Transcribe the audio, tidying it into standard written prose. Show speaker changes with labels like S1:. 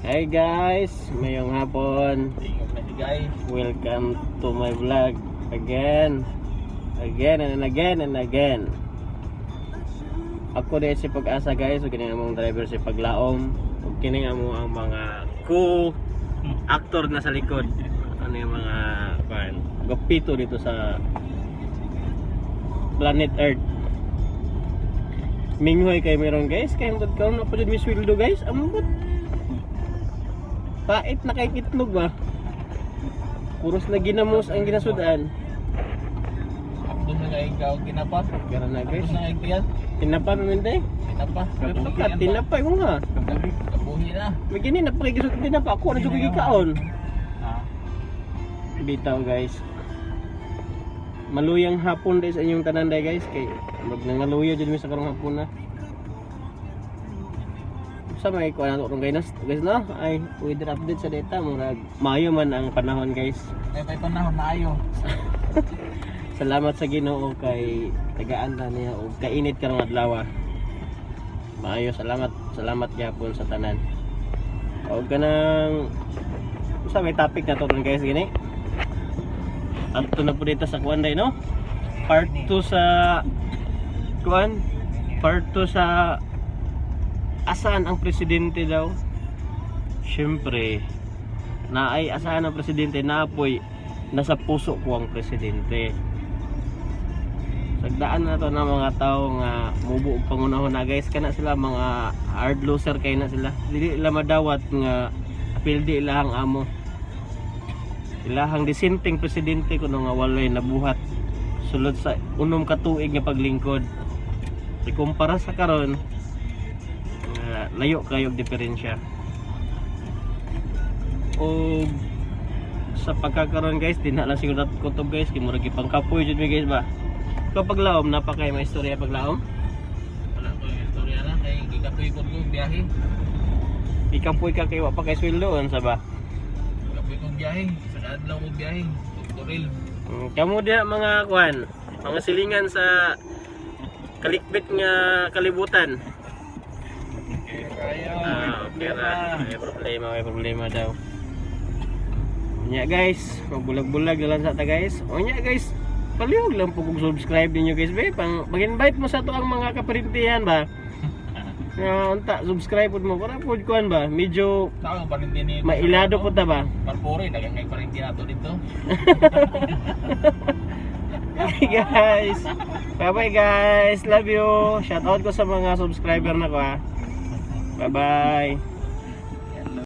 S1: Hey guys, maayong hapon.
S2: Tingog na si guys.
S1: Welcome to my vlog again. Again and again and again. Ako diay si Pag-asa, guys, ug kini among driver si Paglaom. Ug kini amo ang mga co-actor na sa likod. Ano yung mga kan, gapito dito sa planet Earth. Minghoy kay meron, guys, kay hangtod karon na pa jud mi sweldo, guys. Ambot. Pait na kay itlog ba? Puros na ginamos ang ginasudan.
S2: Abdul na kay ikaw tinapa.
S1: Karon na, guys.
S2: Abdul na kay tiyan.
S1: Tinapa man day.
S2: Tinapa.
S1: Pagka tinapa ko nga.
S2: Kabuhi na.
S1: May gini na pakigisod tinapa ako na jud gikaon.
S2: Ah.
S1: Bitaw, guys. Maluyang hapon day sa inyong tanan day, guys, kay mag nangaluya jud mi sa karong hapon na. Sa may kuan nato ron, guys, guys, no? Ay, weather update sa data, murag maayo man ang panahon, guys.
S2: Kaya may panahon na ayo.
S1: Salamat sa Ginoo kay tagaan ta niya og kainit karong adlaw. Maayo, salamat, salamat gyapon sa tanan. Og kanang sa may topic na to ron, guys, gini. Adto na po dito sa kuan day, no? Part 2 sa kuan, part 2 sa asan ang presidente daw. Siyempre, naay asahan ang presidente, naapoy nasa puso ko ang presidente. Sagdaan na to ng mga tao nga mubo og pangunahon na, guys, kana sila mga hard loser kay na sila. Dili ila madawat nga pildi ilahang amo. Ilahang disenteng presidente kuno nga walay nabuhat sulod sa 6 ka tuig nga paglingkod. Ikumpara sa karon nga layo kayo og diferensya. O sa pagkakaroon, guys, di na lang siguro dapat kutob, guys, kay murag gipangkapoy jud mi, guys, ba. Kapag laom, napakay may istorya paglaom.
S2: Wala ko yung istorya na kay gikapoy ko ko biyahe.
S1: Ikampoy ka kay wa pa kay sweldo, unsa ba?
S2: Gikapoy ko biyahe. Sa adlaw ko biyahe. Tuktoril.
S1: Kamo diha mga kuan, mga silingan sa kalikbit nga kalibutan.
S2: Kaya.
S1: Ah, okay ra. May problema daw. Unya guys, magbulag-bulag na lang sa ta, guys. Unya guys, palihog lang po kung subscribe ninyo, guys, be. Pang mag-invite mo sa ato ang mga kaparintihan ba. Nga unta subscribe pud mo para pud kuan ba, medyo
S2: Tao ang parinti ni.
S1: mailado pud ta ba.
S2: Parpore dagang kay parinti nato dito.
S1: Hey guys. Bye bye, guys. Love you. Shout out ko sa mga subscriber na ko, ha. Bye bye.